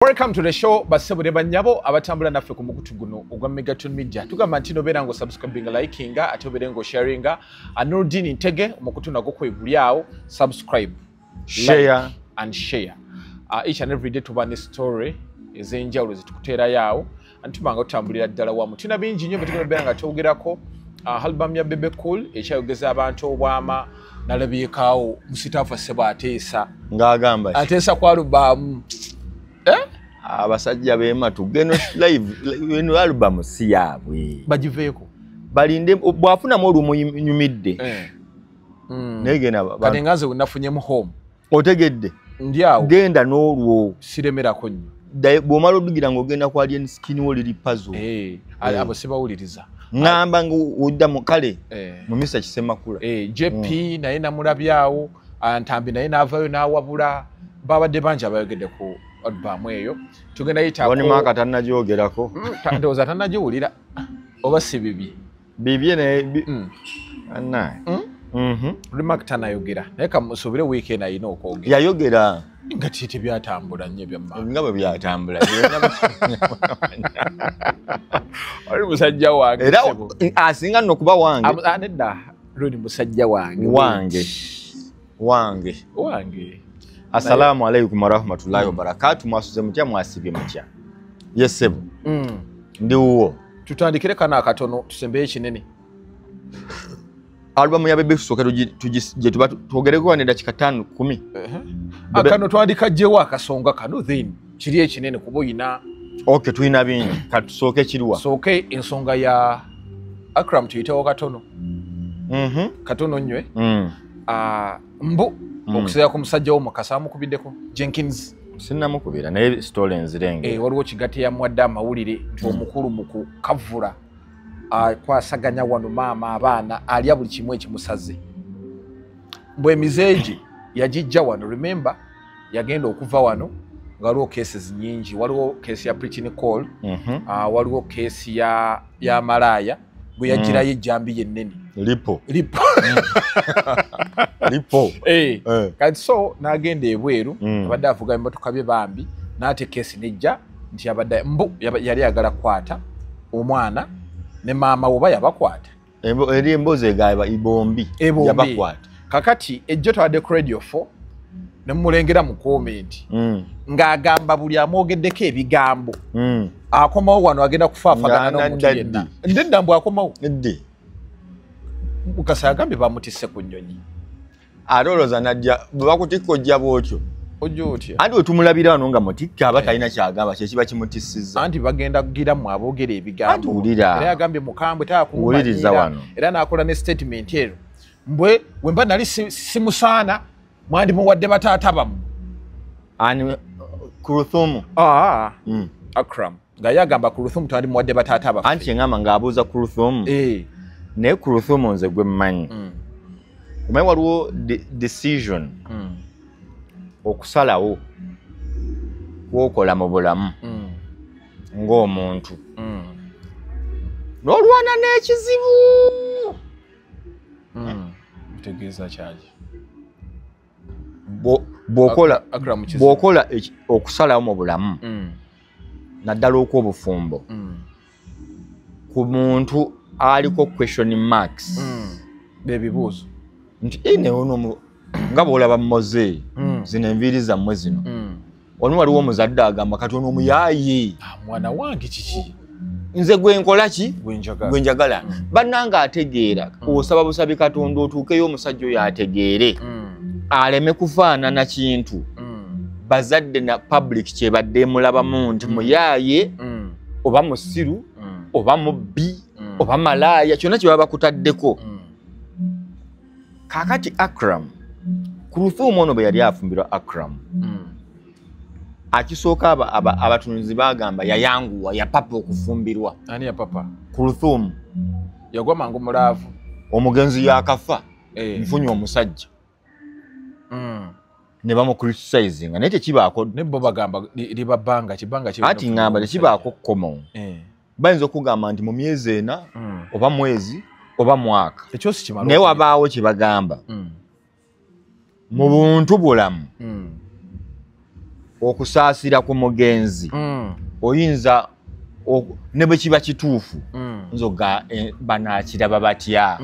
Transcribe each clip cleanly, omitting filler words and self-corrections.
Welcome to the show, bassebo ne bannyabo abatambula naffe ku mukutu guno ogwa Megaton Media. Tugamba nti nobeera ng'osubscribinga, likinga, ate obeere ng'osharinga. Nurdin Ntege, omukutu nagwo kweguli awo, subscribe, share like and share. Each and every day tuba ne story ez'enjawulo zetukuteerayo awo, anti tuba nga tutambulira ddala wamu. Tulina bingi nnyo bye tugenda okubeera nga twogerako. Album ya Bebe Cool ekyayogeza abantu obwama, nalabyekaawo Musitaafa Ssebo ateesa. Ng'agamba ki? Ateesa ku album. Abasajja b'ematu geno live eno album si yaabwe. Bagiveeko. Balinde bw'afunamu olumunyumidde. Naye genda Kati nga nze we nafunyemu home. Otegedde. Ndi awo. Genda n'olwo. Siremerako nnyo. Ddayo, bw'omala odugira ng'ogenda ku Alien Skin wo liri puzzle. Abo sibawuliriza. Ŋŋamba ng'odda mu kale, mu Mr. Kisemakula. JP naye namulabyawo, Ntambi naye n'avaayo n'awabula. Babadde bangi abayogedde ku album eyo. Tugenda yitaako. Wani Mark tannagyogerako. Ndowooza tannagiwulira. Oba si bibi. Bibye naye Annaye. Remark tannayogera. Naye kamusuubire wiiki eno alina okwogera. Yayogera. Nga ti tebyatambula nnyo ebya Mark. Nga bwe byatambula. Oli musajja wange, Era ssebo. asinga nno kuba wange. Nedda, Ronnie musajja wange. Wange. Wange. Wange. Assalamu alaikum warahmatullahi wabarakatuh. Mwasuze mutya, mwasibye mutya. Yes, ssebo. Ndi wuwo. Tutandikire kano akatono tusembeyo ekinene. Album ya Bebe tusooke gye tuba twogereko wano eddakiika 5 10. Kano twandika gyewo akasonga kano, then kiri ekinene kuba oyina. Okay, tulina bingi. Kati tusooke kiruwa. Sooke ensonga ya Akram tuyitewo katono. Katono nnywe. Mbu okuseera ku musajja wo Mukasa amukubiddeko Jenkins. Sinnamukubira naye story nzirenge. Waliwo Kigatte yamuwadde amawulire nti omukulu mu kukavvula akwasaganya wano maama abaana alya buli kimu ekimusaze. Mbwe emizeegi yagijja wano, remember yagenda okuva wano nga waliwo cases nnyingi, waliwo case ya Pretty Nicole, waliwo case ya Malaya bwe yagirayo ejjambiya ennene. Lipo. Lipo. Lipo. Kati so n'agenda ebweru, abadde avuga emmotoka bye bambi, n'ate case n'ejja nti abadde mbu yali ayagala kukwata omwana ne maama we oba yabakwata. Eri emboozi egamba bombi Bombi. yabakwata. Kakati ejjo twadde ku Radio 4 ne mmulengera mu comment ng'agamba buli amwogeddeko ebigambo. Akomawo wano agenda kufaafagana Nga n'omuntu nadda yenna. ddi? Nedda mbu akomawo. Ddi? Mukasa agambye bamutisse ku nnyonyi. Ate olowooza najja bwe bakutikka ojja bw'otyo. Ojja otya? Anti we tumulabira wano nga mutikka aba talina ky'agamba kye kiba kimutissizza. Anti bagenda kugira mmwe aboogera ebigambo. Anti wulira. Era yagambye mukambwe taakumumanyiira. Wuliriza wano. Era n'akola ne statement ero. Mbwe bwe mba nali simusaana mwandimuwadde bataata bammwe. Ani Kuruthumu? Akram. Nga ye agamba Kuruthumu twandimuwadde bataata baffe. Anti ngamba ng'abuuza Kuruthumu. Naye Kuruthumu nze gwe mmanyi. Omanyi waliwo decision. Okusalawo kwokola mu bulamu ng'omuntu. N'olwana n'ekizibu. Ntegeeza kyaki? Akram kizibu. Bw'okola okusalawo mu bulamu, naddala okw'obufumbo, ku muntu aliko question marks. Ebibuuzo. Nti, naye ono nga bw'olaba Moze, zino enviiri zammwe zino. Wano waliwo omuzadde agamba kati ono omuyaaye. Mwana wange kiki? Nze gwe nkola ki? Gwe njagala. Gwe njagala. Bannange ategeera. Osaba busabi Katonda otuukeyo omusajja oyo ategeere. Aleme kufaanana kintu. Bazadde na public kye badde emulabamu nti muyaaye, oba musiru, oba mubbi, oba malaaya, kyonna kye baba bakutaddeko. Kaakati Akram, Kuruthumu ono bwe yali afumbirwa Akram, akisooka abatunuzi baagamba yayanguwa, yapapa okufumbirwa. Ani yapapa? Kuruthumu. Yagwa mangu mulaavu. Omugenzi yakafa, nfunye omusajja. Ne bamucriticizinga, naye tekibaako. Ne bo bagamba liba bbanga, kibanga kiba Anti ŋŋamba tekibaako kkomo. Bayinza okugamba nti mu myezi ena, oba mwezi, oba mwaka. Ekyo si kimala Naye okulya. wabaawo kye bagamba. Mu buntu bulamu. Okusaasira ku mugenzi oyinza ne bwe kiba kituufu nzoga banaakiraba batya,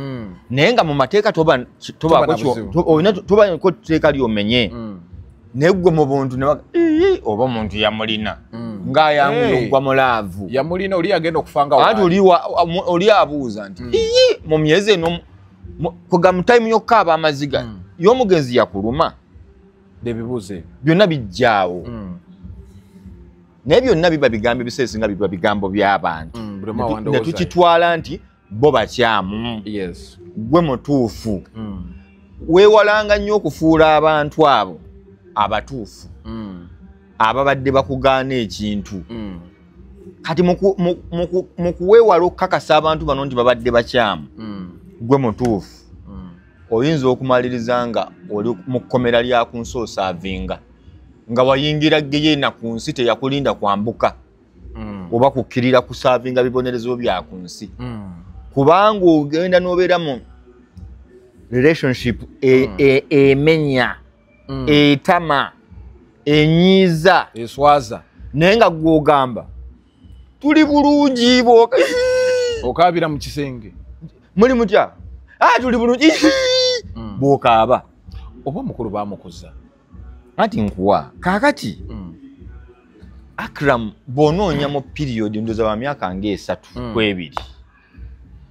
naye nga mu mateeka toba tteeka lyomenye, naye ggwe mu buntu oba omuntu yamulina ng'ayanguye okugwa mu laavu yamulina, oli agenda okufa nga anti oli abuuza nti mu myezi eno kuga mu tayimu y'okukaaba amaziga y'omugenzi yakuluma, ebibuuzo byonna bijjaawo. Naye byonna biba bigambo ebiseera nga biba bigambo by'abantu, ne tukitwala nti bo bakyamu, gwe mutuufu. Weewalanga nnyo okufuula abantu abo abatuufu ababadde bakugaana ekintu. Kati mu kuweewala okukakasa abantu bano nti babadde bakyamu, gwe mutuufu, oyinza okumaliriza nga oli mu kkomera lya ku nsi osaavinga, nga wayingira ggeyeena ku nsi teyakulinda kwambuka oba kukkirira kusaavinga bibonerezo bya ku nsi, kubanga ogenda n'obeera mu relationship emenya, etama, enyiiza, eswaza, naye nga gw'ogamba tuli bulungi, okaabira mu kisenge muli mutya, tuli bulungi, bw'okaaba. Oba omukulu baamukuza anti nkuwa kaakati. Akram bw'onoonya mu period ndowooza ba myaka nga 3 ku 2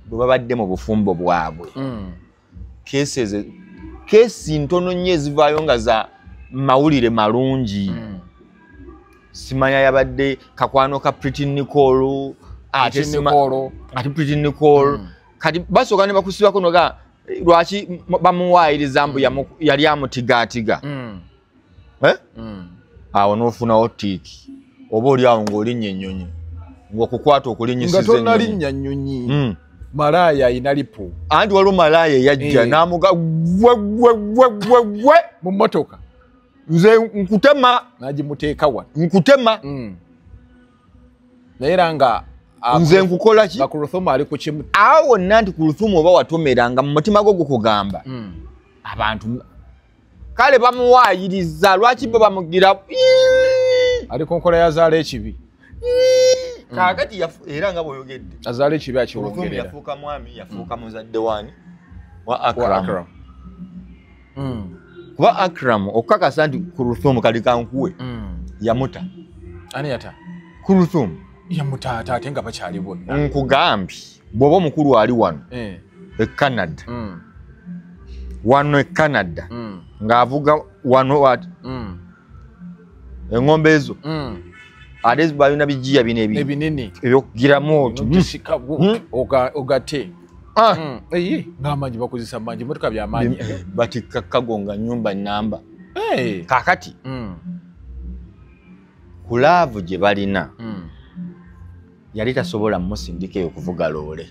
bwe babadde mu bufumbo bwabwe, keesi ntono nnyo ezivaayo nga za mawulire malungi. Simanya yabadde kakwano ka Pretty Nicole, ate Pretty Nicole kati basooka ne bakusibako noga lwaki bamuwaayiriza mbu yali amutigaatiga, awo n'ofunawo tiiki oba oli awo ng'olinnya ennyonyi ng'okukwata okulinnyisiza ennyonyi nga tonnalinnya nnyonyi. Malaaya ayina lipo, anti waliwo malaaya eyajja n'amuga gwe gwe gwe gwe gwe mu mmotoka, nze nkutema, n'agimuteeka wano nkutema, naye era nga nze nkukola ki? Kuluthumu ali ku kimu awo wonna nti Kuluthumu oba watomeranga mu mutima gwo gukugamba abantu kale bamuwaayiriza lwaki bo bamugira ali ku nkola yazaala ekibi. Kaakati era nga bw'oyogedde azaala ekibi akiwongerera. Kuluthumu yafuuka mwami, yafuuka muzadde wani wa Akram. Kuba Akram okukakasa nti Kuluthumu kali kankuwe yamuta. Ani yata? Kuluthumu yamuta ate nga bakyali bonna. Nkugambye bw'oba omukulu ali wano e Canada, wano e Canada ng'avuga wano ati eng'ombe ezo ate balina bijiya bino ebinene ebyokugiramu oti ogate ng'amangi bakozesa mangi, emmotoka by'amaanyi batikka kago nga nnyumba nnamba. Kaakati ku laavu gye balina yali tasobola musindika eyo kuvuga loole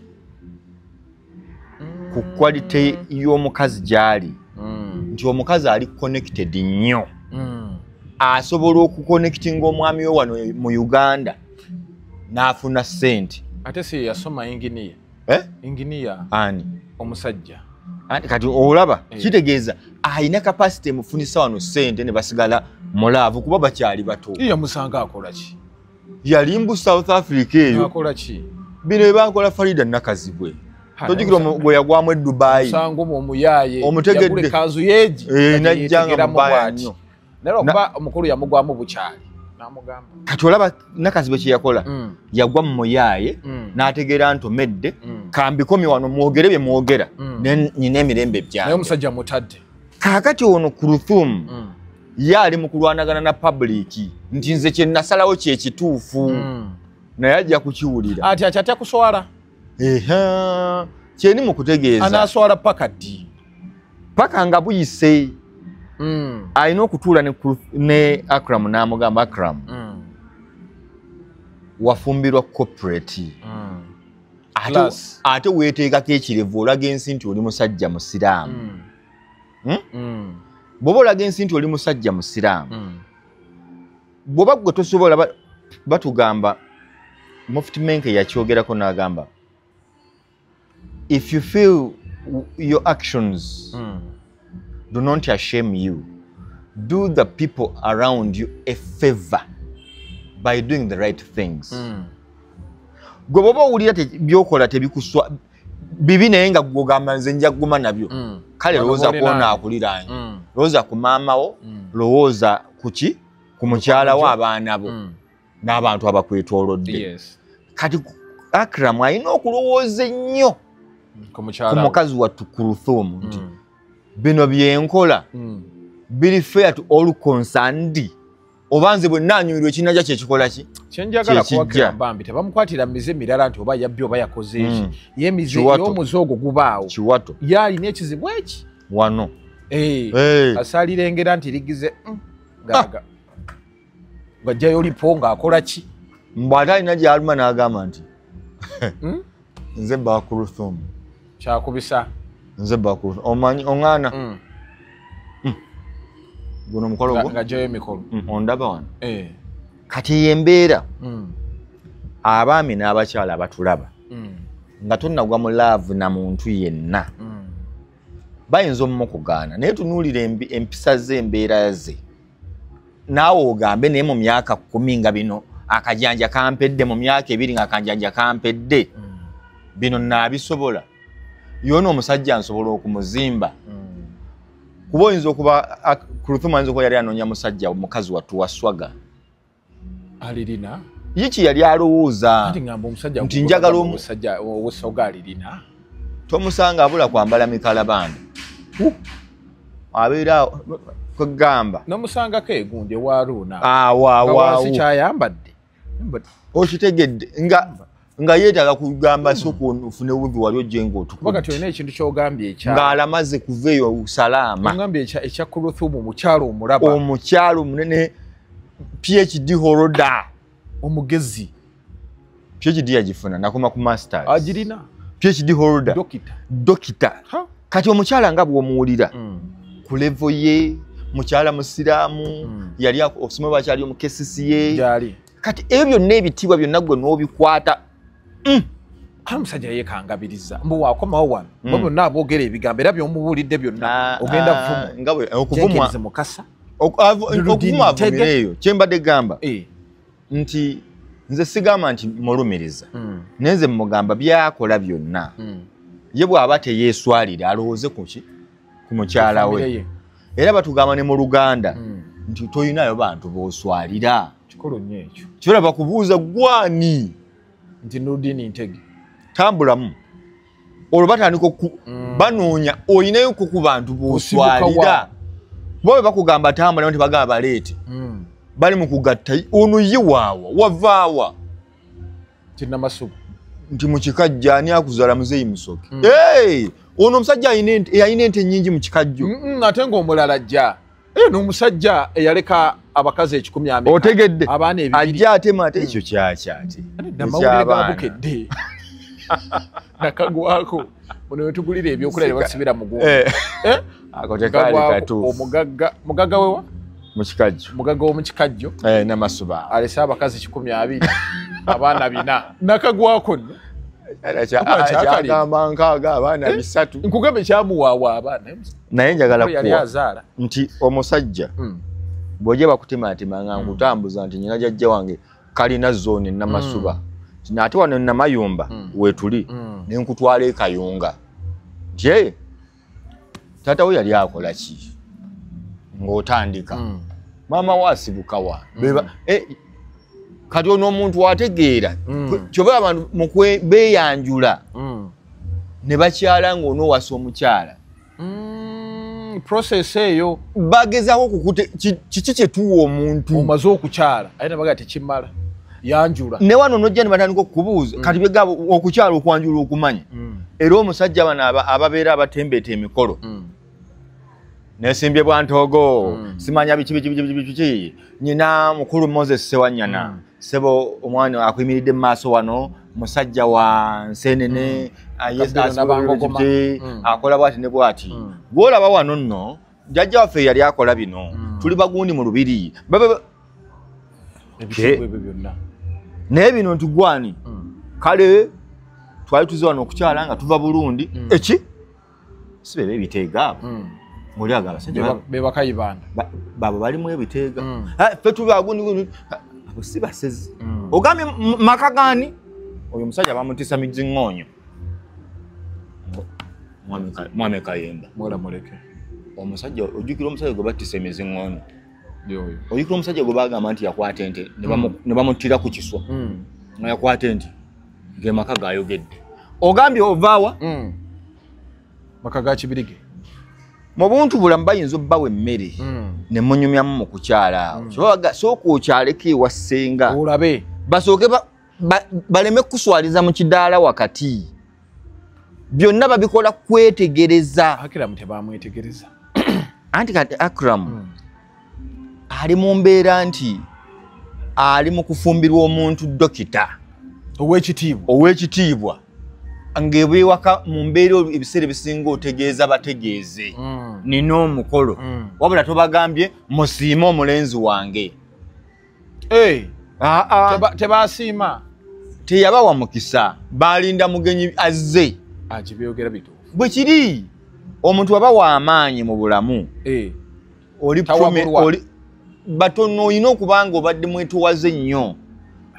ku quality y'omukazi gy'ali, nti omukazi ali connected nnyo, asobola okuconnectinga omwami we wano mu Uganda n'afuna ssente. Ate si yasoma engineer? Engineer ani? Omusajja. Kati olaba kitegeeza alina capacity emufunisa wano ssente ne basigala mu laavu kuba bakyali bato. Yamusanga akola ki? Yali mbu South Africa eyo. Akola ki? Bino ebankola Farida Nakazibwe. Tojjukira gwe yagwamu e Dubai. Osanga omuyaaye yagula ekkanzu yeegi najja nga mubaya nnyo. Naye okuba omukulu yamugwamu bukyali n'amugamba. Kati olaba Nakazibwe kye yakola, yagwa mu muyaaye n'ategeera nti omedde kambikomye wano mwogere bye mwogera nina emirembe gyange. Naye omusajja mutadde. Kaakati ono Kuluthumu ye ali mu kulwanagana na public nti nze kye nasalawo kye kituufu, naye ajja kukiwulira. Ati akyatya kuswala. Kyeni mu kutegeeza anaaswala paka ddi? Paka nga buyise. Alina okutuula ne Akram n'amugamba, Akram wafumbirwa corporate, ate weeteekako ekirevu olaga ensi nti oli musajja musiraamu. Bw'oba olaga ensi nti oli musajja musiraamu, bw'oba gwe tosobola, batugamba Mufti Menke yakyogerako n'agamba if you feel your actions do not shame you, Do the people around you a favor by doing the right things. Gwe bw'oba owulira byokola tebikuswa bibi naye nga gwogamba nze nja kuguma nabyo, kale lowooza kwona akuliraanye, lowooza ku maama wo, lowooza ku ki, ku mukyala wo, abaana bo n'abantu abakwetoolodde. Kati Akram alina okulowooza ennyo ku mukazi wattu Kulthum nti bino byenkola biri fair to all concerned, oba nze bwe nnaanyumirwa ekinajja kyekikola ki kyenjagala kuwakira bambi tebamukwatira mize mirala nti oba yabbye oba yakoze eki, ye mize y'omuze ogwo gubaawo kiwato ye alina ekizibu eki wano asalira engera nti ligize gaga ng'ajjayo lipo ng'akola ki mbw ate alina gy'aluma n'agamba nti nze bba Kulthum kyakubisa nze bba Kulthum omanyi oŋŋaana guno omukolo gwo ng'ajjayo emikolo ondaba wano. Kati embeera abaami n'abakyala abatulaba nga tonnagwa mu laavu na muntu yenna bayinza omukugaana, naye tunuulira empisa ze, embeera ze, naawe ogambe naye mu myaka 10 nga bino akajanja kampedde, mu myaka 2 nga akajanja kampedde, bino naabisobola. Yoona omusajja nsobola okumuzimba. Kuba oyinza okuba Kulthum ayinza okuba yali anoonya musajja omukazi wattu wa swaga alirina yiki yali alowooza nti njagala omusajja owosoga alirina tomusanga abula kwambala mikalabanda abeera kugamba nomusangako egundi ewaruuna awo kyayambadde okitegedde nga yeetaaga kugamba sooka ofune wuvi wali ojje ng'otukudde. Kati olina ekintu ky'ogambye ekya ng'alamaze kuva eyo salaama. Ogambye ekya Kulthum omukyalo omulaba omukyalo omunene PhD holder omugezi. PhD yagifuna nakoma ku masters agirina PhD holder dokita. Kati omukyala nga bw'omuwulira ku level ye mukyala musiraamu yali okusoma bakyali omu KCCA gyali. Kati ebyo byonna ebitiibwa byonna gwe n'obikwata. Omusajja yeekangabiriza mbu wakomawo wano bo bonna aboogera ebigambo era by'omubuulidde byonna ogenda okuvumwa Mukasa okuvumwa avumira eyo kyembadde gamba nti nze sigamba nti mulumiriza, naye nze mugamba byakola byonna ye bw'aba teyeeswalira alowooze ku ki, ku mukyala we. Era batugamba ne mu Luganda nti toyinayo bantu b'oswalira. Kikulu nnyo ekyo. Kyola bakubuuza gwani nti Nurdin Ntege tambulamu olwo batandika banoonya oyinayo ku bantu b'oswalira. Bo bakugamba tambulamu nti bagamba baleete bali mu kugatta ono ye waawa wavaawa nti Namasuba nti mu kikajjo ani akuzaala Muzeeyi Musoke. Ono omusajja alina ente nnyingi mu kikajjo ate ng'omulala ajja n'omusajja eyaleka abakazi 10 otegedde abaana 2 ajja atema ate ekyo kyakyate amawulire gabukedde nakagwako muno wetugulira ebyokulya ne basibira mu gundi ako tekaali katuufu. Omugagga mugagga wewa mu kikajjo mugagga w'omu kikajjo Namasuba alese abakazi 12 abaana 4 nakagwako nno kyagamba nkaaga abaana 3 nkugambe kyamuwaawa abaana. Naye njagala kuwa nti omusajja bw'ojja bakutemaatima nga nkutambuza nti nyina jjajja wange kalina zooni Namasuba ate wano Namayumba weetuli ne nkutwala e Kayunga nti taata we yali akola ki ng'otandika maama we asibuka wa kati ono omuntu ategeera kyoba abantu mu beeyanjula ne bakyala ng'onoowasa omukyala process eyo bagezaako kukute kiki kye tuwa omuntu omaze okukyala aye nabaga tekimala yanjula ne wano nojja ne batandika okukubuuza kati begaba okukyala okwanjula okumanya era omusajja bano ababeera abatembeeta emikolo nesimbye bwantogo simanya biki biki biki biki nyina mukulu Moses Sewanyana sebo omwana akuyimiridde mu maaso wano musajja wa nsenene akola bwati ne bwati gwolaba wano nno jjajja waffe yali akola bino tuli bagundi mu lubiri naye bino nti gwani kale twali tuze wano okukyala nga tuva Burundi eki si bebe ebiteega abo Muli agaba sajja be bakayibanda babo balimu ebiteega. Ffe tubagundi abo si basezi. Ogambye maka gani? Oyo omusajja bamutisa mizingoonyo. Mwami Kayemba. Mwala muleke. Omusajja ojjukira omusajja gwe battisa emizingoonyo. Yoyo. Ojjukira omusajja gwe bagamba nti yakwata ente ne bamuttira ku kiswa. Nga yakwata ente ge maka gayogedde. Ogambye ovaawa? Maka ga Kibirige. Mu buntu bulamu bayinza obbawa emmere ne munyumyamu mu kukyala awo. Sooka okyaleko ewa ssenga. Olabe. Basooke baleme kuswaliza mu kidaala wakati. Byonna babikola kwetegereza. Akram tebamwetegereza. Anti kati Akram ali mu mbeera nti ali mu kufumbirwa omuntu dokita. Ow'ekitiibwa. Ow'ekitiibwa. Ng'ebwewaka mu mbeera ebiseera ebisinga otegeeza bategeeze. Nina omukolo. Wabula tobagambye musiime omulenzi wange. Tebasiima. Teyabawa mukisa. Balinda mugenyi azze. Akibyogera bituufu. Bwe kiri omuntu aba w'amaanyi mu bulamu. Oli batono olina okuba nga obadde mwetowaze nnyo.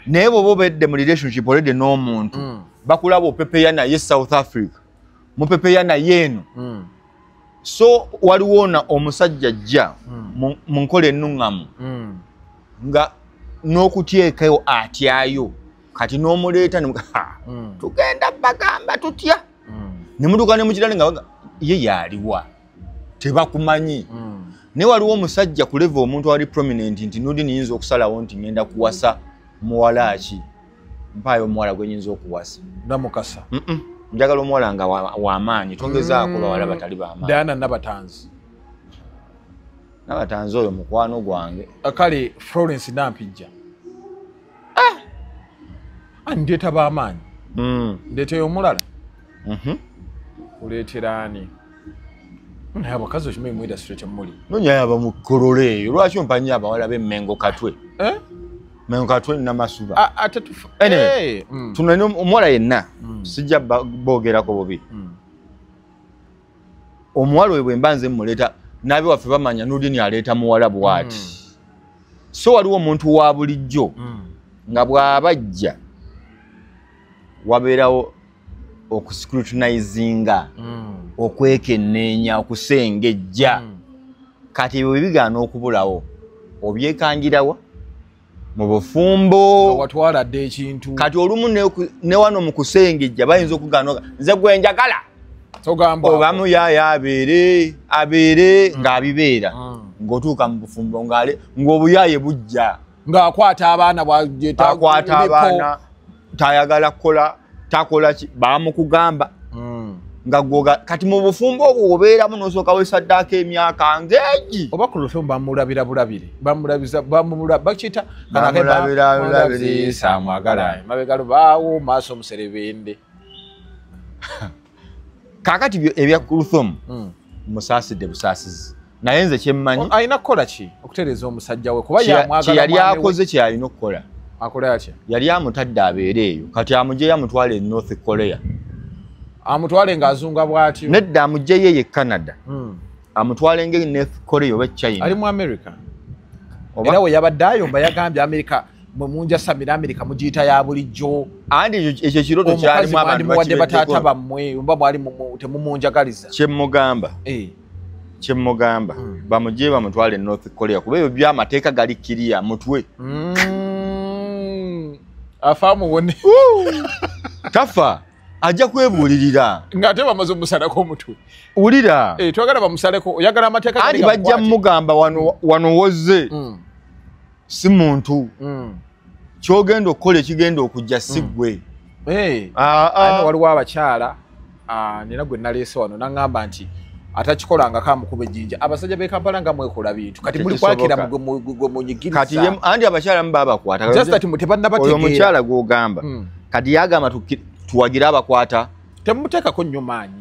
Naye bw'oba obedde mu relationship already n'omuntu. Bakulaba opepeya naye South Africa. Mupepeya naye eno. So waliwo na omusajja ajja mu nkola ennuŋŋamu. Nga n'okutyekayo atyayo. Kati n'omuleeta ne tugenda bagamba tutya. Ne mutuuka ne mukirala nga ye yaliwa. Tebakumanyi. Naye waliwo omusajja ku level omuntu ali prominent nti Nudin yinza okusalawo nti ngenda kuwasa muwala ki. Mpaayo omuwala gwe nyinza okuwasa. Namukasa. Njagala omuwala nga w'amaanyi. Tongezaako bawala batali b'amaanyi. Diana Nabatanzi. Nabatanzi oyo mukwano gwange. Kale Florence Nampijja. Ndeeta b'amaanyi. Ndeeteyo omulala. Oleetera ani? Naye abakazi okimanyi mu industry temuli. Noonya aba mu Kololo eyo. Lwaki ompa nnyo abawala b'e Mengo Katwe? Mengo Katwe Namasuba. Ate tufa. Anyway, tunalina omuwala yenna. Sijja boogerako bubi. Omuwala oyo bwe mba nze mmuleeta n'abe waffe bamanya Nudin aleeta muwala bw'ati. So waliwo omuntu wa bulijjo nga bw'abajja wabeerawo okuscrutinizinga, okwekenneenya, okusengejja. Kati ebyo bigaana okubulawo obyekangirawa mu bufumbo. Watwala dde ekintu. Kati olumu ne wano mu kusengejja bayinza okugaana nze gwe njagala. Togamba oba muyaaya abeere abeere ng'abibeera ng'otuuka mu bufumbo ng'obuyaaye bujja. Ng'akwata abaana akwata abaana tayagala kukola takola ki bamukugamba. Nga gwoga kati mu bufumbo obwo obeeramu n'osooka weesaddaako emyaka ngeegi. Oba ku lufumbo bamulabira bulabire. Bamulabiza bamula bakiyita bamulabira bulabire samwagala. Mabega lubaawo maaso omuserebende. Kaakati ebya Kulthum musaasidde busaasizi. Naye nze kye mmanyi alina kukola ki okutereeza omusajja we kuba yamwagala kye yali akoze kye yalina okukola. Akola atya? Yali amutadde abeere eyo. Kati amugyeyo amutwale e North Korea. Amutwale ng'azunga bw'atyo. Nedda amugyeyo ye Canada. Amutwale ng'e North Korea oba China. Ali mu America. Era we yabadde ayomba yagambye America mwe munjasamira America mugiyita ya bulijjo. Anti ekyo kirooto kyalimu abantu muwadde bataata bammwe mba mwali temumunjagaliza. Kye mmugamba. Kye mmugamba bamugye bamutwale North Korea kuba ebyo by'amateeka gali kiriya mutwe. Afa muwone. Tafa ajja kwebuulirira. Ng'ate bamaze omusalako omutwe. Wulira. Twagala bamusaleko oyagala amateeka gali. Anti bajja mugamba wano wozze. Si muntu. Ky'ogenda okukola ekigenda okujja si ggwe. Ate waliwo abakyala nina gwe naleese wano n'aŋŋamba nti atakikolangako amukuba ejjinja. Abasajja b'e Kampala nga mwekola bintu. Kati muli kwakira gwe munyigiriza. Kati anti abakyala mu babakwata. Just that tebannabategeera. Oyo omukyala gw'ogamba. Kati yagamba tuwagire abakwata. Temumuteekako nnyo maanyi.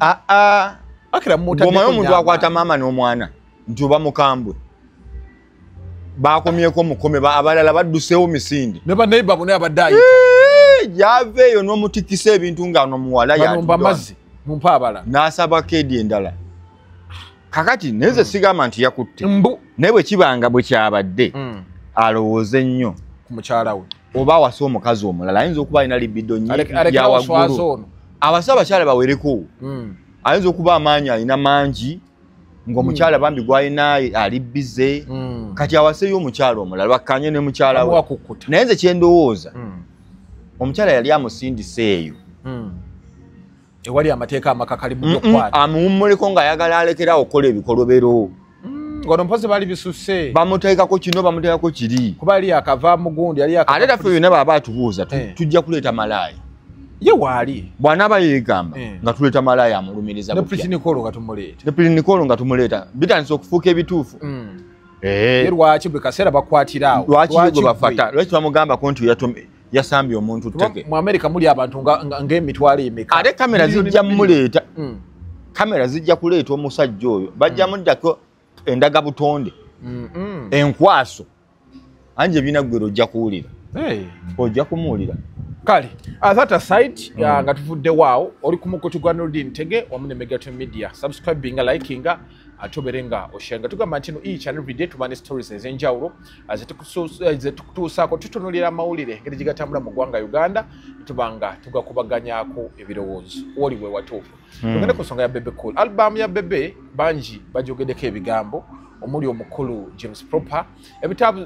Akira mumutaddeko Bw'omanyi omuntu akwata maama n'omwana nti oba mukambwe. Bakomyeko mukome abalala badduseewo misinde. Ne banneighbor bonna abadde ayita. Yava eyo n'omutikisa ebintu nga ono muwala yatudde. Mazzi mumpa abalala. N'asaba keedi endala. Kakati neze sigamba nti yakutte. Naye bwe kibanga bwe kyabadde alowooze nnyo ku mukyala we oba awase omukazi omulala ayinza okuba alina libido nnyingi ya waggulu. Awase abakyala bawereko. Ayinza okuba amaanyi alina mangi ng'omukyala bambi gw'alina ali bize. Kati awaseeyo omukyala omulala bakkanye ne mukyala we. Naye nze kye ndowooza omukyala yali amusindise eyo. Ewali amateeka amakakali mu by'okukwata. Amuwummuleko ng'ayagala alekera okukola ebikolobero. Ngono mpozi bali bisuse. Bamuteekako kino bamuteekako kiri. Kuba yali akava mugundi yali akava. Ate ffe byonna baba atubuuza tujja kuleeta malaaya. Ye waali. Bw'anaaba yeegamba nga tuleeta malaaya amulumiriza butya. Ne Pretty Nicole nga tumuleeta. Ne Pretty Nicole nga tumuleeta. Bitandise okufuuka ebituufu. Ye lwaki bwe kaseera bakwatira awo? Lwaki gwe bafata? Lwaki bamugambako nti yasambye omuntu tteke? Mu Amerika muli abantu ng'emitwalo emeka. Ate kamera zijja mmuleeta. Kamera zijja kuleeta omusajja oyo. Bajja muddako endaga butonde. Enkwaso. Anje binaggwera ojja kuwulira. Ojja kumuwulira. Kale, that aside, nga tuvudde waawo, oli ku mukutu gwa Noordin Ntege wamu ne Megaton Media. Subscribinga, likinga, ate obeere nga osharinga. Tugamba nti no each and every day tuba ne stories ez'enjawulo zetukutuusaako, tutunuulira amawulire engeri gye gatambula mu ggwanga Uganda, tuba nga tugakubaganyaako ebirowoozo. Woli we watuufu. Tugende ku nsonga ya Bebe Cool. Album ya Bebe bangi bagyogeddeko ebigambo omuli omukulu James Proper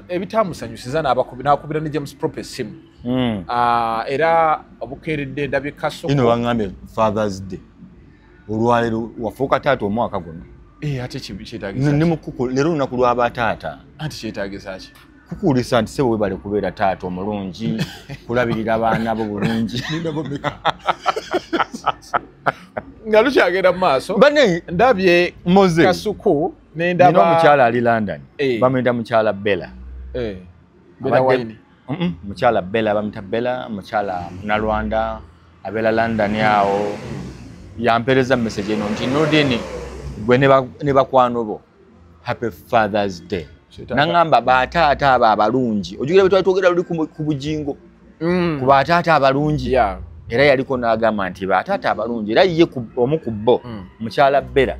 ebitamusanyusiza n'akubira ne James Proper essimu. Era obukeeredde ndabye Kasuku. Ino wangambye Father's Day. Olwaleero wafuuka taata omwaka guno. Ate kyetaagisa ki? Leero lunaku lw'abataata. Anti kyetaagisa ki? Kukuwulisa nti ssebo weebale kubeera taata omulungi, kulabirira abaana bo bulungi. Nga lukyagenda mu maaso. Ndabye Kasuku nina omukyala ali London. Bamuyita mukyala Bella. Bella Wine. Mukyala Bella bamuyita Bella, mukyala Munalwanda abeera London awo. Yampeereza message eno nti Noordin gwe ne bakwano bo happy Father's Day. Nangamba bataata abo abalungi. Ojjukira bwe twali twogera luli ku Bujingo. Ku bataata abalungi. Era yaliko n'agamba nti bataata abalungi era ye omu ku bo mukyala Bella.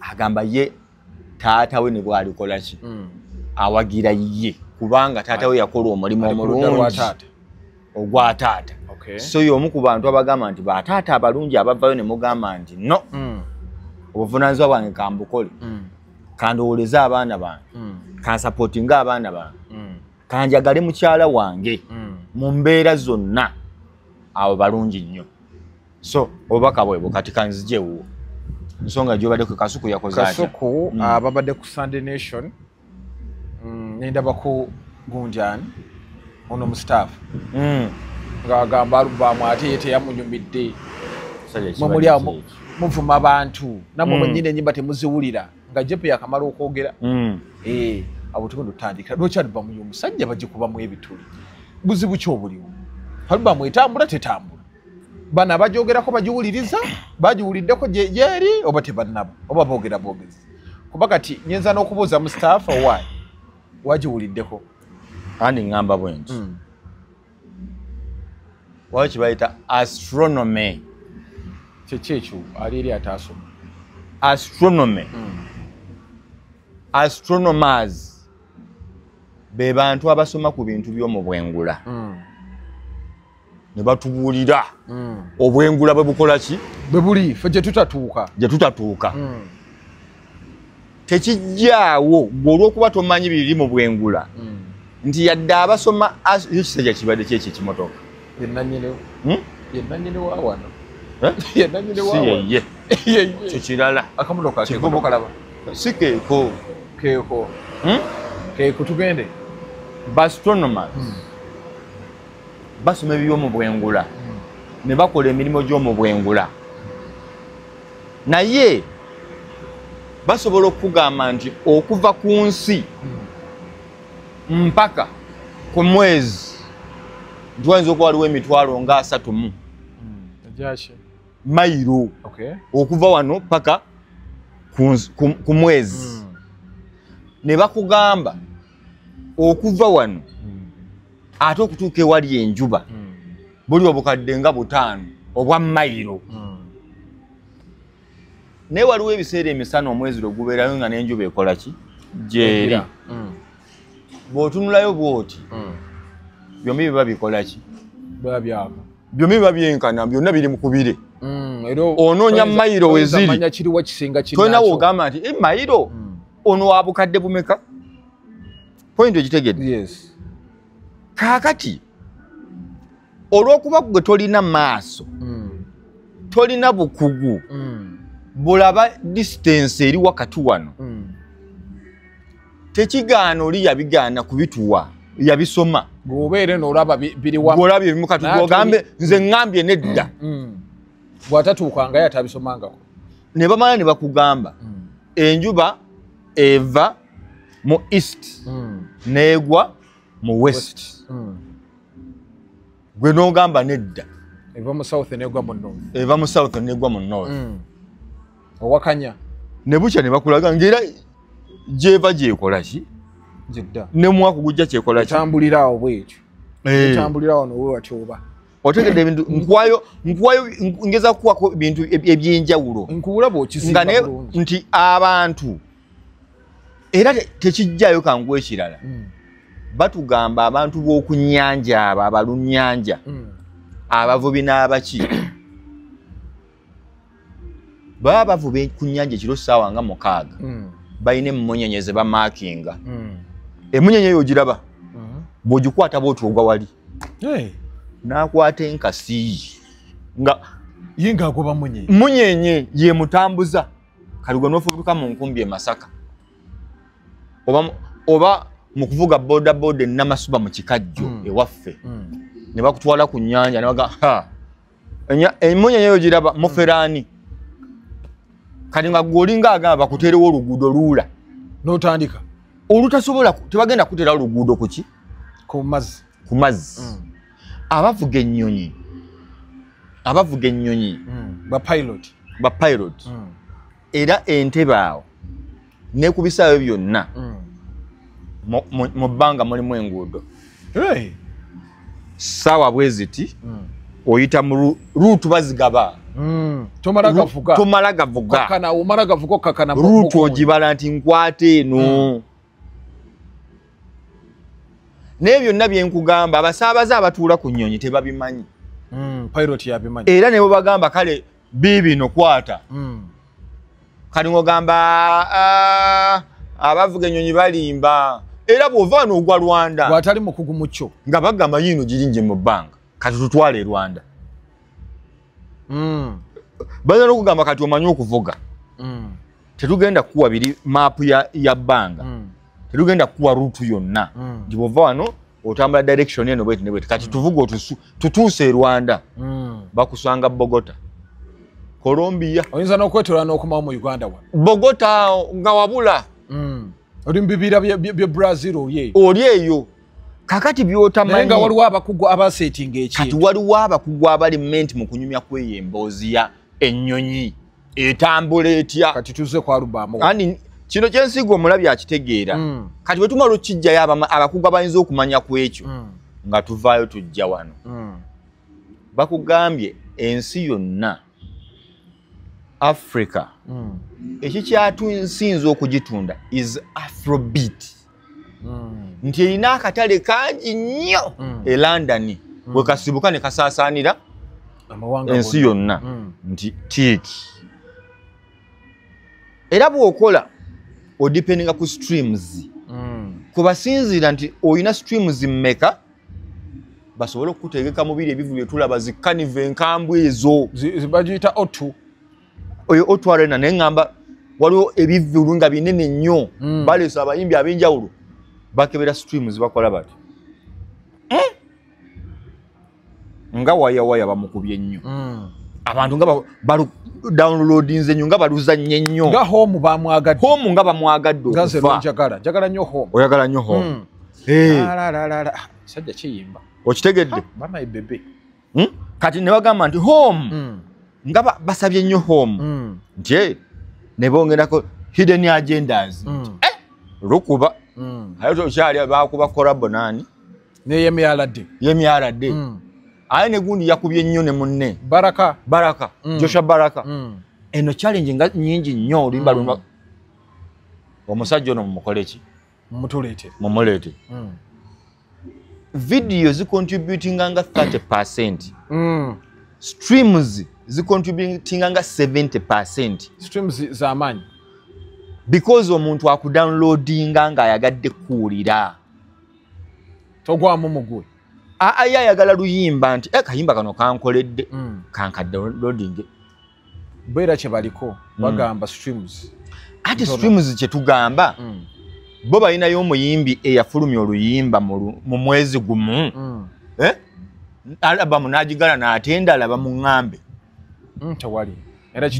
Agamba ye taata we ne bw'alikola ki awagira ye kubanga taata we yakola omulimu omulungi ogwa taata. So ye omu ku bantu abagamba nti bataata abalungi abavayo ne mugamba nti no obuvunaanyizibwa bwange kambukole, kandowooleze abaana bange, kansapootinge abaana bange, kanjagale mukyala wange mu mbeera zonna, abo balungi nnyo. So obubaka bwebwo kati kanzije ewuwo. Nsonga gy'obadde ku Kasuku yakoze atya? Kasuku babadde ku Sunday Nation, nendabako Gunjani ono mu staff ng'agamba alubamu ate ye teyamunyumidde. Mwe muli awo muvuma abantu nammwe mwennyini ennyimba temuziwulira nga Jepe yakamala okwogera. Abo tugenda otandikira lwaki alubamu y'omusajja bagikubamu ebituli? Buzibu ki obuliwo? Alubamu etambula tetambula? Bano abagyogerako bagiwuliriza, bagiwuliddeko gyeri oba tebannaba oba boogera bwogezi? Kuba kati nnyinza n'okubuuza mu staff owaayi wagiwuliddeko. Andi ŋŋamba bwe nti waliwo kye bayita astronomy. Kiki ekyo ali eri ataasoma? Astronomy. Astronomers be bantu abasoma ku bintu by'omu bwengula. Ne batubuulira obwengula bwe bukola ki? Bwe buli ffe gye tutatuuka. Gye tutatuuka. Tekijjaawo gwe olw'okuba tomanyi biri mu bwengula nti yadde abasoma ekisajja kibadde ki ekyo ekimotoka. Ye nnannyini wa wano. Ye nnannyini wa wano. Si ye. Kyo kirala. Akamotoka keeko kalaba. Si keeko. Keeko. Keeko tugende. Astronomers basoma eby'omu bwengula ne bakola emirimu gy'omu bwengula, naye basobola okugamba nti okuva ku nsi mpaka ku mwezi nti wayinza okuba waliwo emitwalo nga 30 mayiro okuva wano paka ku mwezi. Ne bakugamba okuva wano ate okutuuka ewali enjuba buli obukadde nga 5 obwa mayiro. Naye waliwo ebiseera emisana omwezi lwe gubeerayo nga n'enjuba ekola ki? Gyeri. Bw'otunulayo bw'oti, byombi biba bikola ki? Biba byaka. Byombi biba byenkana, byonna biri mu kubire. Onoonya mayiro we ziri. Tolina w'ogamba nti mayiro ono wa bukadde bumeka? Point ogitegedde? Yes. Kaakati olw'okuba gwe tolina maaso, tolina bukugu, bulaba distance eri wakati wano, tekigaana oli yabigaana kubituwa, yabisoma. Bw'obeera n'olaba biri wamu. Bw'olaba ebimu kati bw'ogambe nze ŋŋambye nedda. Bw'atatuukangayo atabisomangako. Ne bamala ne bakugamba enjuba eva mu east n'egwa mu west. Gwe n'ogamba nedda. Eva mu south n'egwa mu north. Eva mu south n'egwa mu north. Owakanya. Ne bukya ne bakulaga ng'era gyeva gyekola ki? Jidda. Ne mwaka gujja kyekola ki? Etambulira awo bw'etyo. Etambulira awo n'owe watyo oba. Otegedde ebintu nkuwayo ngeza kuwako ebintu eby'enjawulo. Nkuwula bw'okisimba bulungi. Nti abantu era tekijjayo kangu ekirala. Batugamba abantu b'oku nnyanja abo abalunnyanja, abavubi n'abaki baba bavuba ku nnyanja ekiro ssaawa nga 6, balina emmunyenye ze bamaakinga. Emmunyenye eyo ogiraba, bw'ogikwata bw'oti ogwa wali. N'akwata enkasi nga ye ng'agoba munyenye. Munyenye ye mutambuza. Kali gwe n'ofubutuka mu nkumbi e Masaka oba mu kuvuga boda boda e Namasuba mu Kikajjo ewaffe, ne bakutwala ku nnyanja ne baga ha emmunyenye eyo giraba muferaani. Kati nga gwe olinga agamba bakuteerewo oluguudo luula n'otandika olutasobola, tebagenda kuteerawo oluguudo ku ki? Ku mazzi. Ku mazzi. Abavuga ennyonyi, ba pilot, ba pilot. Era entebe awo ne ku bisaawe byonna mu bbanga mulimu enguudo. Ssaawa bwe ziti oyita mu ruutu bazigaba. Tomala gavuga. Tomala gavuga. Kakana, omala gavuga kakana. Ruutu ogibala nti nkwata eno. Naye byonna bye nkugamba abasaabaze abatuula ku nnyonyi tebabimanyi. Pilot yabimanyi. Era ne bwe bagamba kale biibino kwata. Kati ng'ogamba abavuga ennyonyi balimba. Era bw'ova wano ogwa Rwanda. Bw'atali mukugu mu kyo. Nga bagamba yiino girinje mu bbanga. Kati tutwale e Rwanda. Bayinza n'okugamba kati omanyi okuvuga. Tetugenda kukuwa biri maapu ya bbanga. Tetugenda kukuwa ruutu yonna. Nti bw'ova wano otambula direction eno bweti ne bweti. Kati tuvuga tutuuse e Rwanda. Bakusanga Bogota. Colombia. Oyinza n'okwetoola n'okomawo mu Uganda wano. Bogota nga wabula. Oli mu bibira bya Brazil oli eyo. Oli eyo. Kakati by'otamanyi. Naye nga waliwo abakugu abaseetinga ekintu. Kati waliwo abakugu abali menti mu kunyumya kw'eyo emboozi ya ennyonyi etambula etya. Kati tuzze ku alubamu. Ani kino kyensiga omulabi akitegeera. Kati bwe tumala okukijjayo abakugu abayinza okumanya ku ekyo, nga tuvaayo tujja wano. Bakugambye ensi yonna Africa ekikyatusinze okugitunda is Afrobeat. Nti erina akatale kangi nnyo e London, bwe kasibuka ne kasaasaanira ensi yonna. Nti tiiki. Era bw'okola odependinga ku streams. Kubasinziira nti olina streams mmeka basobole okukutegeka mu biri ebivu bye tulaba zi carnival enkambwe ezo. Bagiyita O2. Oyo O2 Arena naye ŋŋamba waliwo ebivvulu nga binene nnyo. Baleese abayimbi ab'enjawulo bakebera streams bakola bati. Nga waya waya bamukubye nnyo. Abantu nga downloadinze nnyo nga baluzannye nnyo. Nga home bamwagadde. Home nga bamwagadde okufa. Nga nze njagala, njagala nnyo home. Oyagala nnyo home. La la la la. Sajja kiyimba. Okitegedde? Bana bebe. Kati ne bagamba nti home. Nga basabye nnyo home. Nti ne bongerako hidden agendas. Lukuba. Ayo okyali bakuba collab nani? Ne Yemi Alade. Aye ne gundi yakubye nnyo ne munne. Baraka. Baraka. Joshua Baraka. Eno challenge nga nyingi nnyo oluyimba luno. Omusajja ono mumukole ki? Mumuleete. Mumuleete. Video zicontributinga nga 30%. Streams zicontributinga nga 70%. Streams z'amaanyi. Because omuntu akudownloadinga nga ayagadde kuwulira. Togwamu mugwe. Aya ayagala luyimba nti kayimba kano kankoledde kanka downloading. Beera kye baliko bagamba streams. Ate streams kye tugamba bo balinayo omuyimbi eyafulumya oluyimba mu mwezi gumu. Albamu n'agigala n'atenda alaba mu ŋŋambe. Tewali.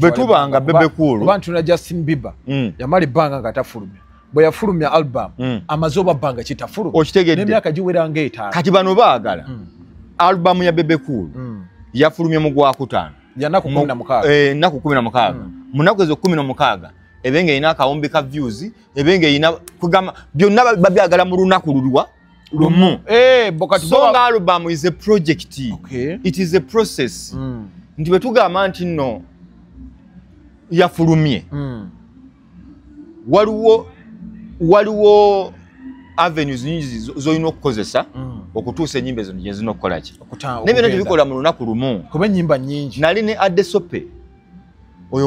Bwe tubanga Bebe Cool. Kuba ntuna Justin Bieber yamala ebbanga nga tafulumya. Bwe yafulumya album amaze oba bbanga kitafulumya. Okitegedde. N'emyaka giwera ng'etaano. Kati bano baagala albamu ya Bebe Cool yafulumye mu gwakutaano. Ya nnaku 16. Ennaku 16. Mu nnaku ezo 16 ebenge erina akawumbi ka views, ebenge erina kugamba byonna babyagala mu lunaku lulwa lumu. So nga album is a project. Okay. It is a process. Nti bwe tugamba nti nno yafulumye. Waliwo avenues nyingi z'olina okukozesa okutuusa ennyimba ezo gye zirina okukola ki. Naye byonna tebikola mu lunaku lumu. Kuba ennyimba nnyingi. Nali ne Adesope oyo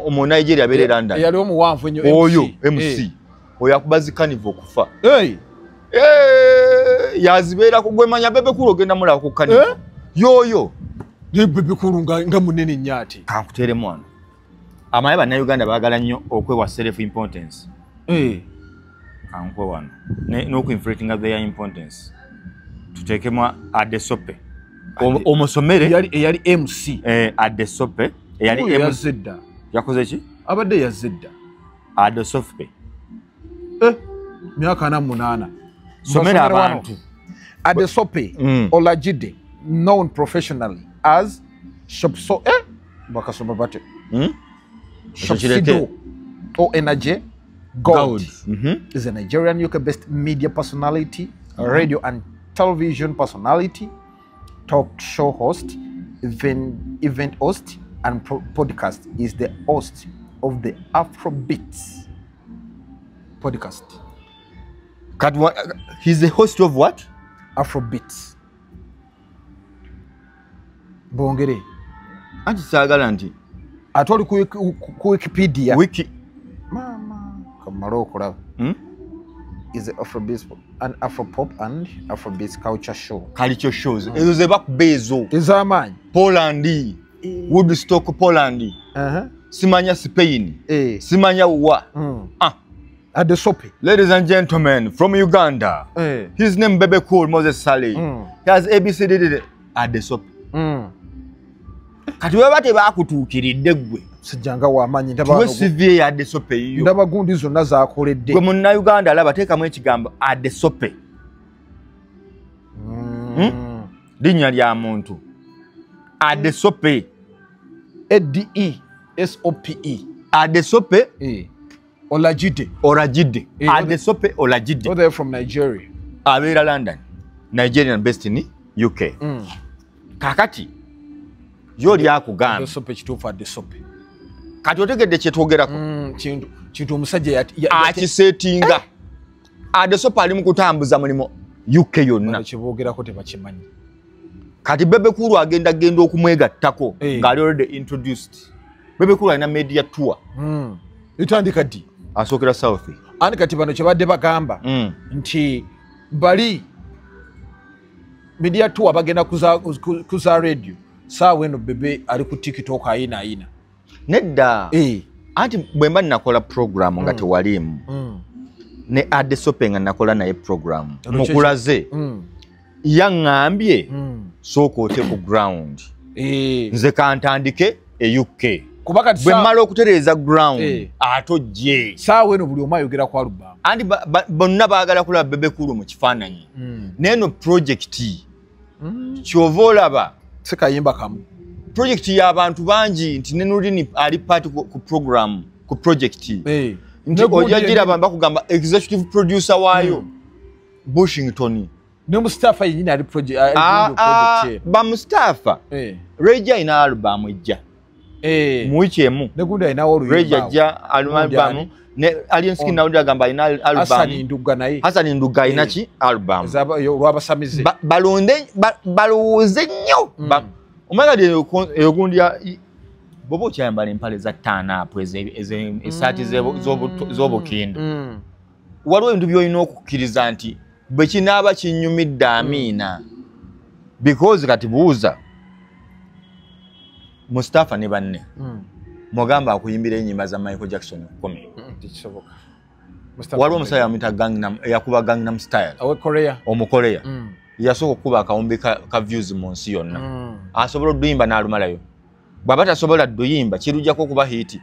omu Nigeria abeera e London. Eyali omuwanvu ennyo MC. Oyo MC. Oyo akuba zi carnival okufa. Yazibeerako gwe manya Bebe Cool ogenda mulaba ku carnival. Yoyo. Naye Bebe Cool nga munene nnyo ate. Kankuteeremu wano. Amaye bannayuganda baagala nnyo okwewa self importance. Kankwe wano. N'okuinflatinga their importance. Tuteekemu Adesope. Omusomere. Eyali MC. Adesope. Eyali MC. Yazze dda. Yakoze ki? Abadde yazze dda. Adesope. Myaka 48. Somera abantu. Adesope Olajide, known professionally as Shopso bakasoma bate. Shopsido ONG Gold is a Nigerian UK-based media personality, radio and television personality, talk show host, event host, and podcast. Is the host of the Afrobeats podcast. He's the host of what? Afrobeats. Bongere. Anti saagala nti ate oli ku Wikipedia. Wiki. Mama kamala okulaba. Is Afrobeats and Afropop and Afrobeats culture show. Culture shows. Ezo ze bakuba ezo. Ez'amaanyi. Poland. Woodstock Poland. Simanya Spain. Simanya wa. Adesope. Ladies and gentlemen, from Uganda. His name Bebe Cool Moses Saleh. He has ABCD Adesope. Kati bwe tebakutuukiridde ggwe. Sijjanga w'amaanyi ndaba. CV ya Adesope yiyo. Ndaba gundi zonna z'akoledde. Gwe munnayuganda alaba teekamu ekigambo Adesope. Linnya lya muntu. Adesope. A-D-E-S-O-P-E. Adesope. Olajide. Olajide. Adesope Olajide. Oh, they're from Nigeria. Abeera London. Nigerian based in UK. Kakati. Yo lyakugamba. Adesope kituufu Adesope. Kati otegedde kye twogerako. Kintu omusajja akisetinga. Adesope ali mu kutambuza mulimu UK yonna. Kye boogerako tebakimanyi. Kati Bebe Cool agenda genda okumwegattako ng'ali already introduced. Bebe Cool alina media tour. Etandika ddi? Asookera South. Ani kati bano kye badde bagamba nti bali media tour bagenda kuza radio. Saawa eno Bebe ali ku TikTok ayina ayina. Nedda. Anti bwe mba nakola program nga tewaliimu. Ne Adesope nga nakola naye program. Mukulaze. Yaŋŋambye sooka ote ku ground. Nze kantandike e UK. Bwe mmala okutereeza ground ate ojje. Saawa eno buli omu ayogera ku album. Anti bonna baagala kulaba Bebe Cool mu kifaananyi. Naye eno project ky'ova olaba si kayimba kamu. Project y'abantu bangi nti ne Nurdin ali part ku program ku project. Nti ojja giraba bakugamba executive producer waayo Bushington. Ne Mustafa yennyini ali project. Ba Mustafa. Ray J alina album ejja. Mu wiiki emu ne gundi alinawo oluyimba. Ray ajja album ne Alien Skin nawundi agamba alina album. Hassan Ndugga naye. Hassan Ndugga alina ki album. Olw'abasamize. Balonde balowooze nnyo. Omwana eyo gundi ya bw'oba okyayambala empale za ttaano essaati z'obukindo. Waliwo ebintu by'olina okukkiriza nti bwe kinaaba kinyumidde amiina. Because kati buuza Mustafa ne banne mugamba akuyimbira ennyimba za Michael Jackson 10. Tekisoboka. Waliwo omusajja amuyita Gangnam, yakuba Gangnam Style. Owe Korea. Omukorea. Yasooka okukuba akawumbi ka views mu nsi yonna. Asobola odduyimba n'alumalayo. Bw'aba tasobola dduyimba kirujjako okuba hit.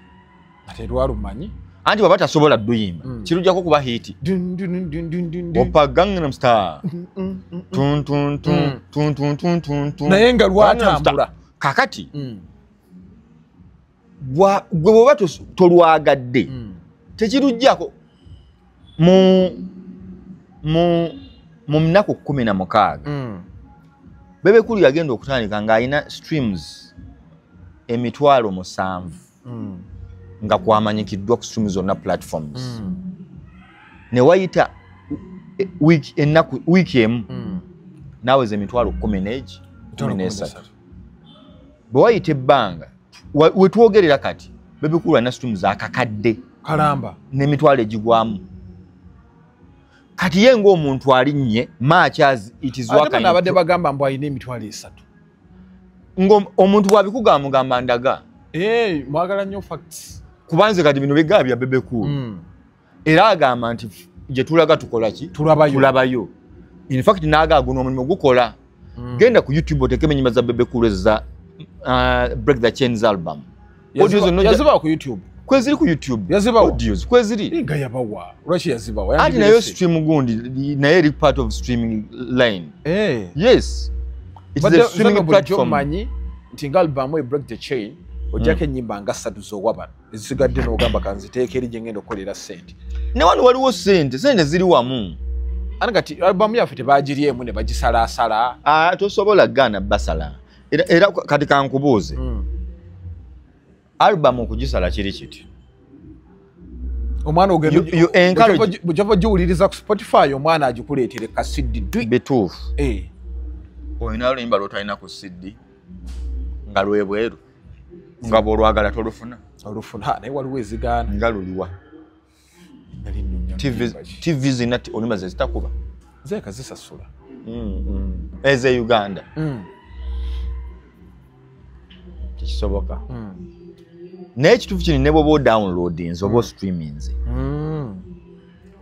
Ate lwalumanyi. Anti bw'aba tasobola dduyimba kirujjako okuba hit. Opa Gangnam Style. Tun tun tun tun tun tun tun tun. Naye nga lwatambula. Kakati. Gwe bw'oba tolwagadde tekirujjako mu nnaku 16. Bebe Cool yagenda okutandika ng'alina streams 7,000 nga kwamanyikiddwa ku streams zonna platforms. Ne wayita wiiki emu naaweza 13,000. Bwe wayita ebbanga we twogerera kati Bebe Cool alina streams akakadde kalamba n'emitwalo egigwamu. Kati ye ng'omuntu alinnye much as it is working. Ate abadde bagamba mbu alina 3,000. Omuntu bw'abikugamba mugamba ndaga. Mwagala nnyo facts. Kubanze kati bino bigaba bya Bebe Cool. Era agamba nti gye tulaga tukola ki? Tulabayo. In fact n'aga guno omulimu gukola. Genda ku YouTube oteekemu ennyimba za Bebe Cool za Break the Chains album. Yazibawa ku YouTube. Kweziri ku YouTube. Yazibawa. Audios kweziri. Nga yabawa. Lwaki yazibawa? Anti nayo stream gundi naye eri part of streaming line. Yes. It's a streaming platform. Manyi nti nga album e Break the Chain ojjako ennyimba nga 3 z'owabano ezisigadde n'ogamba kanziteeke eri gye ngenda okukolera ssente. Ne wano waliwo ssente, ssente ziri wamu. Ate kati album yaffe tebagiryemu ne bagisalaasala. Tosobola gaana basala. Era kati kankubuuze. Album okugisala kiri kiti. Omwana ogenda bw'ova giwuliriza ku Spotify omwana agikuleetere ka CD dwi. Bituufu. Olina oluyimba lw'otalina ku CD nga lwebweru nga bw'olwagala tolufuna. Olufuna naye waliwo ezigaana. Nga luliwa. TV zina oluyimba ze zitakuba. Zeeka zisasula. Eze Uganda. Tekisoboka. Naye ekituufu kino ne bw'oba odownloadinze oba ostreaminze.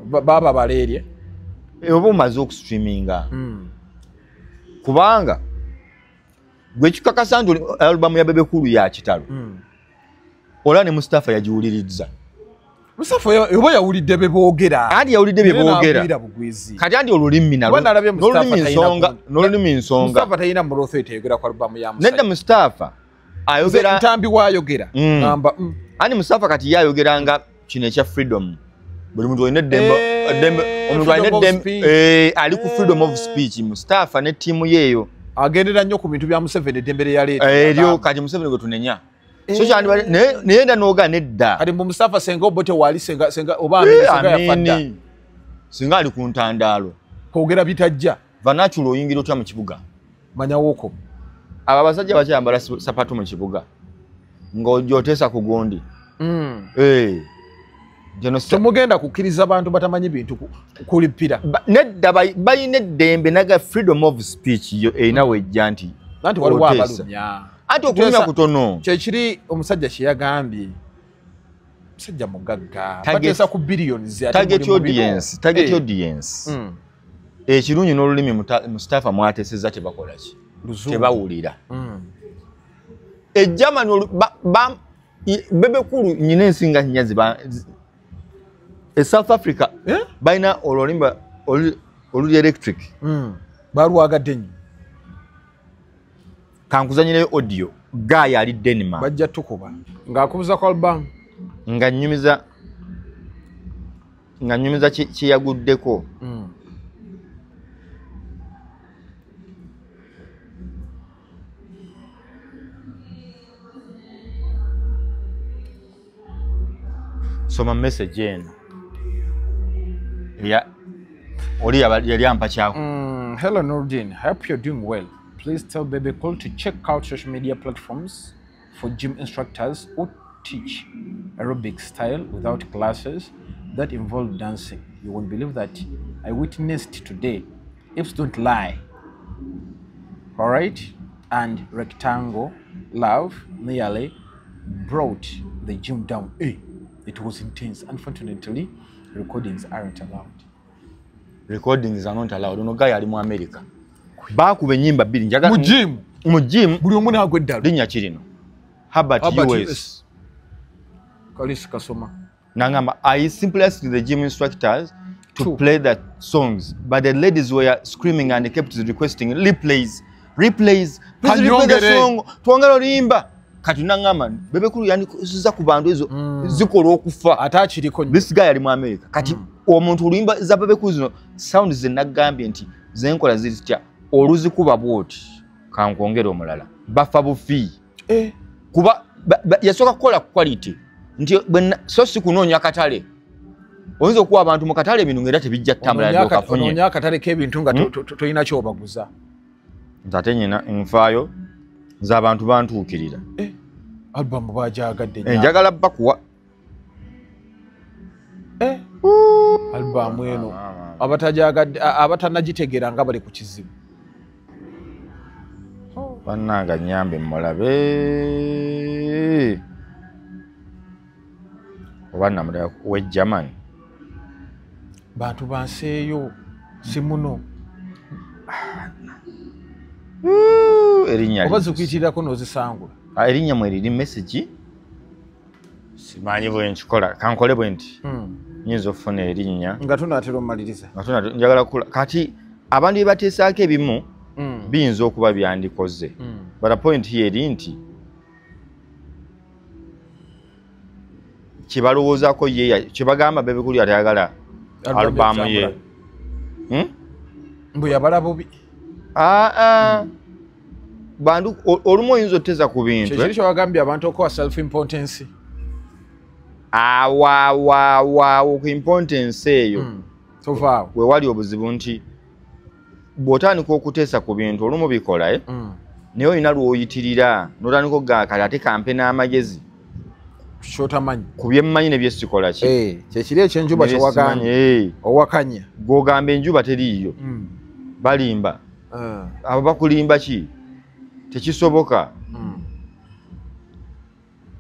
Baba baleerye. Oba omaze okustreaminga. Kubanga gwe kikakasa nti albamu ya Bebe Cool ya kitalo. Olwa ne Mustafa yagiwuliriza. Mustafa oba yawulidde bye boogera. Anti yawulidde bye boogera. Kati anti olulimi nalwo. N'olulimi nsonga. Mustafa talina mulotho etayogera ku albamu ya Mustafa. Nedda Mustafa ayogera ntambi waayogera. Ngamba Ani Mustafa kati ye ayogera nga kino ekya freedom. Buli muntu alina eddembe omuntu alina eddembe ali ku freedom of speech. Mustafa ne ttiimu yeeyo agendera nnyo ku bintu bya Museveni eddembe lye yaleeta. Eryo kati Museveni gwe tunenya. So kyandibadde naye nda n'oga nedda. Kati mbu Mustafa senga Obote waali senga oba Amini senga yafa dda. Singa ali ku ntandaalo. Kwogera bitajja. Vernacular oyingira otya mu kibuga? Manya wooko. Abo abasajja bakyambala sapatu mu kibuga. Ng'ojja oteesa ku gundi. Temugenda kukkiriza bantu batamanyi bintu kulipira. Nedda balina eddembe naga freedom of speech yo erina wejja nti. Anti waliwo abalumya. Anti okulumya kutono. Kyekiri omusajja kye yagambye. Musajja mugagga. Bateesa ku billions. Target audience. Target audience. Ekirungi n'olulimi Mustafa mwateesezza tebakola ki? Tebawulira. E Germany Bebe Cool nyina ensinga nnya ziba e South Africa balina oluyimba oluli electric. Balwagadde nnyo. Kankuzanyireyo audio guy ali Denmark. Bajja tukuba ng'akubuza ku album. Nga nnyumiza kye yaguddeko. Soma message eno. Ya oli yali ampa kyako. Hello Nurdin, hope you're doing well. Please tell Bebe Cool to check out social media platforms for gym instructors who teach aerobic style without classes that involve dancing. You won't believe that I witnessed today. Hips don't lie. All right? And Rectangle Love nearly brought the gym down. Hey, it was intense. Unfortunately, recordings aren't allowed. Recordings are not allowed. Ono guy ali mu America. Bakuba ennyimba bbiri njagala mu gym. Mu gym buli omu n'agwa eddala. Linnya kirino. Herbert US. Kalisi Kasoma. Nangamba, I simply asked the gym instructors to play the songs, but the ladies were screaming and kept requesting replays, replays, please replay the song. Twongera oluyimba. Kati nangamba, Bebe Cool yandikusiza ku bantu ezo zikola okufa. Ate akiriko nnyo. This guy ali mu America. Kati omuntu oluyimba za Bebe Cool zino sound ze nagambye nti zenkola ziri zitya oluzikuba bw'oti kankwongere omulala bafa bufi. Kuba yasooka kukola quality nti so si kunoonya katale. Oyinza okuwa abantu mu katale ebintu ng'era tebijja ttambula okafunye. Onoonya akatale k'ebintu nga tolina ky'obaguza. Nze ate nyina nfaayo nze abantu bantuukirira. Album bagyagadde nnyo. Njagala bakuwa. Album eno abatagyagadde abatannagitegeera nga bali ku kizibu. Bannange nnyambe mmulabe. Oba namulaba we German. Bantu banseeyo si muno. Erinnya oba zikuyitirako n'ozisangula. Erinnya mwe liri message. Simanyi bwe nkikola kankole bwe nti. Nyinza okufuna erinnya. Nga tunaatera omumaliriza. Nga njagala kula kati abantu bye bateesaako ebimu biyinza okuba byandikoze. But the point here eri nti kibalowoozaako ye kibagamba Bebe Cool atayagala album ye. Mbu yabala bubi. Bantu olumu oyinza oteza ku bintu. Kyekiri kyewagambye abantu okuwa self importance. Awawawaawo ku importance eyo. Tovaawo. We wali obuzibu nti bw'otandika okuteesa ku bintu olumu bikola naye olina lw'oyitirira n'otandika okugamba kale ate kampe n'amagezi. Kyotamanyi. Ku bye mmanyi ne bye sikola ki. Kyekiri ekyenjuba kyewagambye. Owakanya. Gw'ogamba enjuba teriiyo. Balimba. Abo bakulimba ki? Tekisoboka.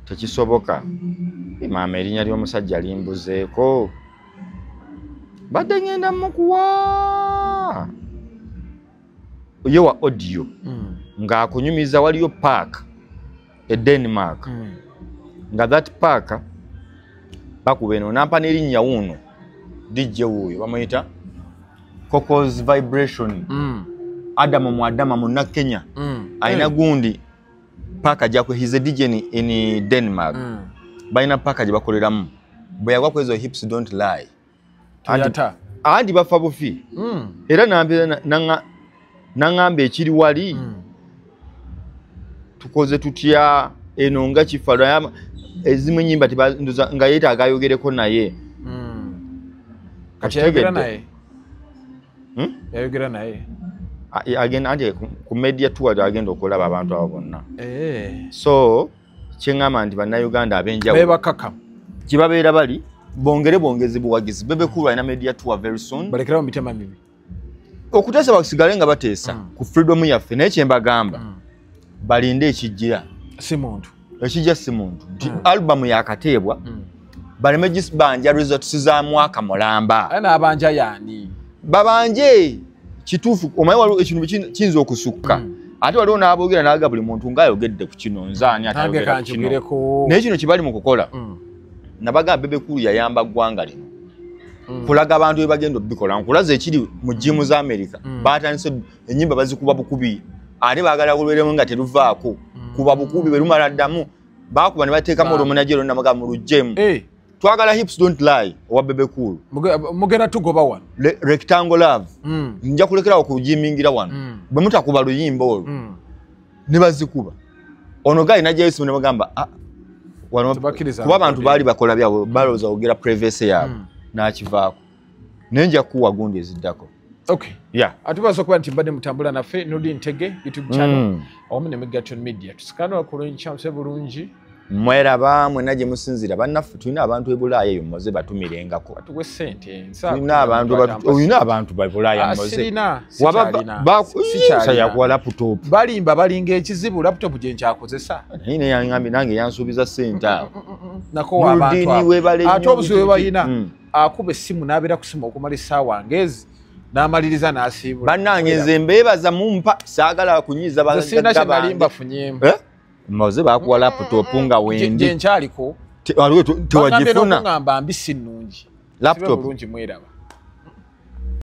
Tekisoboka. Maama erinnya ly'omusajja limbuzeeko. Badde ngenda mukuwa. Ye wa audio. Ng'akunyumiza waliyo park e Denmark. Nga that park bakuba eno nampa n'erinnya wuuno DJ wuuyo bamuyita Cocos Vibration. Adamu Mwadama munna Kenya. Alina gundi park gyakwe, he's a DJ in Denmark. Balina park gye bakoleramu. Bwe yagwa ku ezo hips don't lie. Anti bafa bufi. Era nangamba ekiri wali tukoze tutya eno nga kifa ezimu ennyimba nga yeetaaga ayogereko naye. Kati yayogera naye? Yayogera naye? Agenda anti ku media tour agenda okulaba abantu abo bonna. So kyeŋŋamba nti bannayuganda ab'enjawulo beebakaka kibabeera bali bongere bongezi buwagizi. Bebe Cool alina media tour very soon. Balekerawo mitima mibi. Okuteesa basigale nga bateesa ku freedom yaffe naye kye mbagamba balinde ekijjira. Si muntu. Ekijja si muntu. Nti album yakateebwa baleme gisibanja results za mwaka mulamba. Ate n'abanja yaani? Babanje kituufu omanyi waliwo ekintu kiyinza okusukka. Ate waliwo n'aboogera n'aga buli muntu ng'ayogedde ku kino nze ani atayogera ku kino. Naye kino kye bali mu kukola. Nabagamba Bebe Cool yayamba ggwanga lino. Kulaga abantu bwe bagenda obikola. Nkulaze ekiri mu gym za America. Batandise ennyimba bazikuba bukubi. Ate baagala lubeeremu nga teruvaako. Kuba bukubi bwe lumala ddamu. Baakuba ne bateekamu olwomunagiro namugamba muluggyemu. Twagala hips don't lie owa Bebe Cool. Mugenda tugoba wano. Rectangle Love. Nja kulekerawo kujimingira wano. Bwe mutakuba luyimba olwo. Ne bazikuba. Ono guy najjayo esimu ne bagamba Kuba abantu baali bakola byabwe, balowooza ogera privacy yaabwe, n'akivaako. Naye nja kuwa gundi eziddako. Okay. Yeah. Atubaza okuba nti mbadde mutambula naffe Nurdin Ntege YouTube channel awamu ne Megaton Media. Tusikane wakulo enkya bulungi. Mweraba mwenna gye musinziira bannaffe, tulina abantu e Bulaaya eyo muze batumirengako. Batuwe ssente. Tulina abantu olina abantu ba Bulaaya muze. Sirina. Sikyalina. Yakuwa laptop. Balimba balinga ekizibu laptop gye nkyakozesa. Naye ne yangambye nange yansuubiza ssente awo. Nako abantu. Ate obuzibu bwe balina akuba essimu n'abeera ku ssimu okumala essaawa ng'ezi. N'amaliriza n'asiibula. Bannange nze mbeebaza mumpa saagala kunyiiza bagagga bange. Sirina kye nali mbafunyeemu. Mmoze bakuwa laptop nga wendi. Gye nkyaliko. Tewagifuna. Bagambye n'okungamba mbi si nnungi. Laptop. Sibe bulungi mweraba.